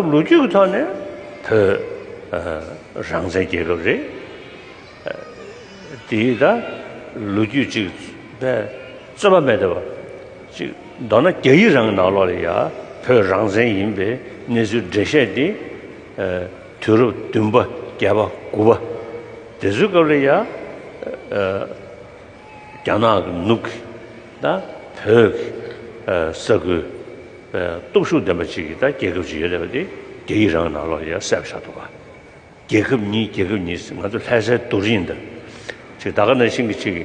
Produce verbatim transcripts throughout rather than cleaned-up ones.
ལོ་རྒྱུས་ཀྱི་ཐོག་ནས་བོད་རང་བཙན་རྒྱལ་ཁབ་རེད། དེའི་ད་ལོ་རྒྱུས་ཅིག་པའི་རྩོད་པ་མེད་པ་ཅིག་མདོར་ན་རྒྱ་ཡིག་རང་གི་ནང་ལོགས་ལ་ཡ་བོད་རང་བཙན་ཡིན་པའི་གནས་ཚུལ་འགྲེལ་བཤད་དེ་དུས་རབས་བདུན་པ་བརྒྱད་པ་དགུ་པ་དེ་ཚོའི་སྐབས་ལ་ཡ། རྒྱ་ནག་གི་ནུབ་ཀྱི་ད་བོད་ཀྱི་ས་ཁུལ་སྟོབས་ཤུགས་ལྡན་པ་ཅིག་གི་ད་རྒྱལ་ཁབ་ཅིག་ཡོད་བསྡད་པ་དེ་རྒྱ་ཡིག་རང་ནང་ལོགས་ལ་ཡ་གསལ་པོ་ཆགས་འདུག་ག་རྒྱལ་ཁབ་གཉིས་རྒྱལ་ཁབ་གཉིས་ང་ཚོ་ལྷ་སའི་རྡོ་རིང་དང་ཅིག་ད་ག་ནང་བཞིན་གྱི་ཅིག་གི་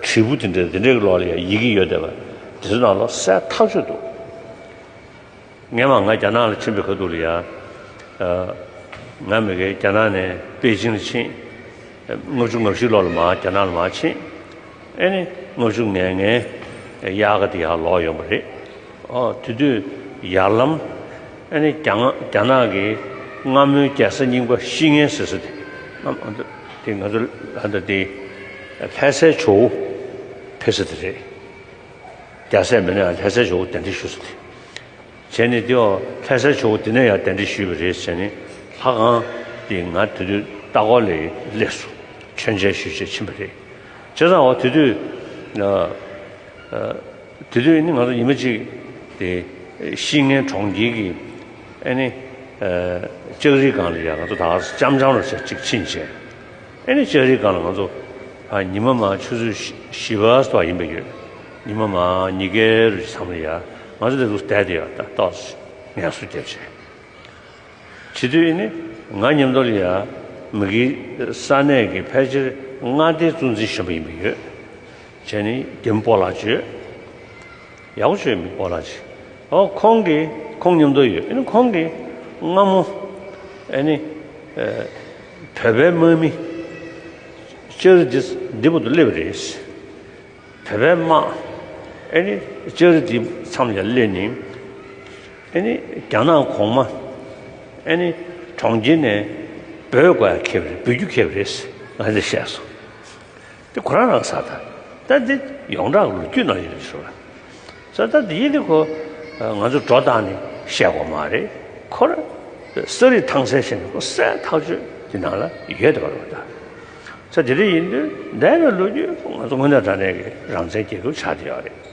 དྲིལ་བུ་དེ་འདྲ་དེ་འདྲའི་ལོགས་ལ་ཡ་ཡི་གེ་ཡོད་བསྡད་པ་དེ་ཚོ་ནང་ལོགས་གསལ་ཐག་ཆོད་འདུག་སྔན་མ་ང་རྒྱ་ནག་ལ་ཕྱིན་པའི་ཁ་ཐུག་ལ་ཡ། ང་མི་དགེ་རྒྱ་ནག་ནས་པེ་ཅིང་ལ་ཕྱིན། ལྔ་བཅུ་ང་བཞི་ལོ་ལ་མར་རྒྱ་ནག་ལ་མར་ཕྱིན། ཨེ་ནི་ལྔ་བཅུ་ང་ལྔའི་དབྱར་ཁ་དེ་ཡར་ལོག་ཡོང་བ་རེད། ཨོ་དེ་དུས་ཡར་ལམ་ཨེ་ནི་རྒྱ་ནག་རྒྱ་ནག་གི་སྔ་མོའི་རྒྱལ་ས་རྙིང་པ་བཤིག་མཁན་ཟེར་ས་དེ། དེ་ང་ཚོ་ཨ་ད་དེ་ལྷ་སའི་ཇོ་བོ་ཕེབས་ས་དེ་རེད། རྒྱལ་སྲས་མེད་ན་ཡང་ལྷ་སའི་ཇོ་བོ་གདན་འདྲེན་ཞུས་ས་དེ། བྱས་ནས་དེའོ་ལྷ་སའི་ཇོ་བོ་དེ་ནས་ཡང་གདན་འདྲེན་ཞུས་པ་རེད་ཟེར་ནས་ལྷ་ཁང་དེ་ང་དེ་དུས་ལྟ་སྐོར་ལ་སླེབས་སོང་། མཆོད་མཇལ་ཞུས་བྱས་ཕྱིན་པ་རེད། བྱས་ཙང་འོ་དེ་དུས་ཨ་ཨ་དེ་དུས་ནི་ང་ཚོ་ཉི་མ་གཅིག་དེ་བཤིག་མཁན་གྲོང་ཁྱེར་གྱི་ཨ་ནི་ཨ་ལྕགས་རིའི་སྒང་ལ་ཡང་ང་ཚོ་ད་ག་སེ་འཆམ་འཆམ་རོགས་བྱས་གཅིག་ཕྱིན་བྱས། ཨེ་ནི་ལྕགས་རིའི་སྒང་ལ་ང་ཚོ་ཨ་ཉི་མ་མ་ཆུ་ཚོད་བཞི་བཞི་པ་ཙམ་ཡིན་པ་ཡོད། ཉི་མ་མ་ཉི་ཤུ་རུ་མཚམས་ལ་ཡ་ང་ཚོ་དེ་ཚོ་བསྡད་དེ་ཡ་ད་ཏོག་ཙམ་ངལ་གསོ་རྒྱབ་བྱས། བྱེད་དུས་ཨེ་ནི་ང་མཉམ་དུ་ལ་ཡ་མི་གི་ས་གནས་ཀྱི་ཕལ་ཆེར་མངའ་སྡེའི་གཙོ་འཛིན་གཞོན་པ་ཡིན་པ་ཡོད། བྱས་ནི་རྒན་པོ་ལགས་བྱོས། ཡག་པོ་བྱོས་མི་པོ་ལགས་ཅིག་ཨོ་ཁོང་གིས་ཁོང་མཉམ་དུ་ཡོད། ཨ་ནི་ཁོང་གིས་སྔ་མོ་ཨ་ནི་ཨ་བོད་པའི་དམག་མི་ལྕགས་རི་འདི་འདི་བར་དུ་སླེབས་པ་རེད། བོད་པའི་དམག་ཨ་ནི་ལྕགས་རི་འདི་མཚམས་ལ་སླེབས་ནས་ཨ་ནི་རྒྱ་ནག་གོང་མ་ཨ་ནི་གྲོང་ཁྱེར་ནས་འབོད་དགོས་ཡ་ཁེལ་བ་རེད། འབོད་རྒྱུ་ཁེལ་བ་རེད། ང་འདི་བཤད་སོང་། དེ་ཁོ་རང་རང་ས་ད། ད་འདི་ཡོངས་གྲགས་ལོ་རྒྱུས་ནང་ཡོད་རེད་ཟེར་བ། ས་ད་འདི་ཡིན་དེ་ཁོ་ང་ཚོ་སྒྲོ་བཏགས་ནས་བཤད་དགོས་མ་རེད། ཁོ་རང་ས་རིས་ཐང་སལ་བྱས་ནས་ཁོ་གསལ་ཐག་ཆོད་འདི་ནང་ལ་ཡོད་དེ་བ་རེད་བ་ད། ས་དེ་འདྲ་ཡིན་དུས་འདས་པའི་ལོ་རྒྱུས་ང་ཚོ་དངོས་གནས་དྲང་གནས་ཀྱི་རང་བཙན་རྒྱལ་ཁབ་ཆགས་བསྡད་ཡོད་རེད།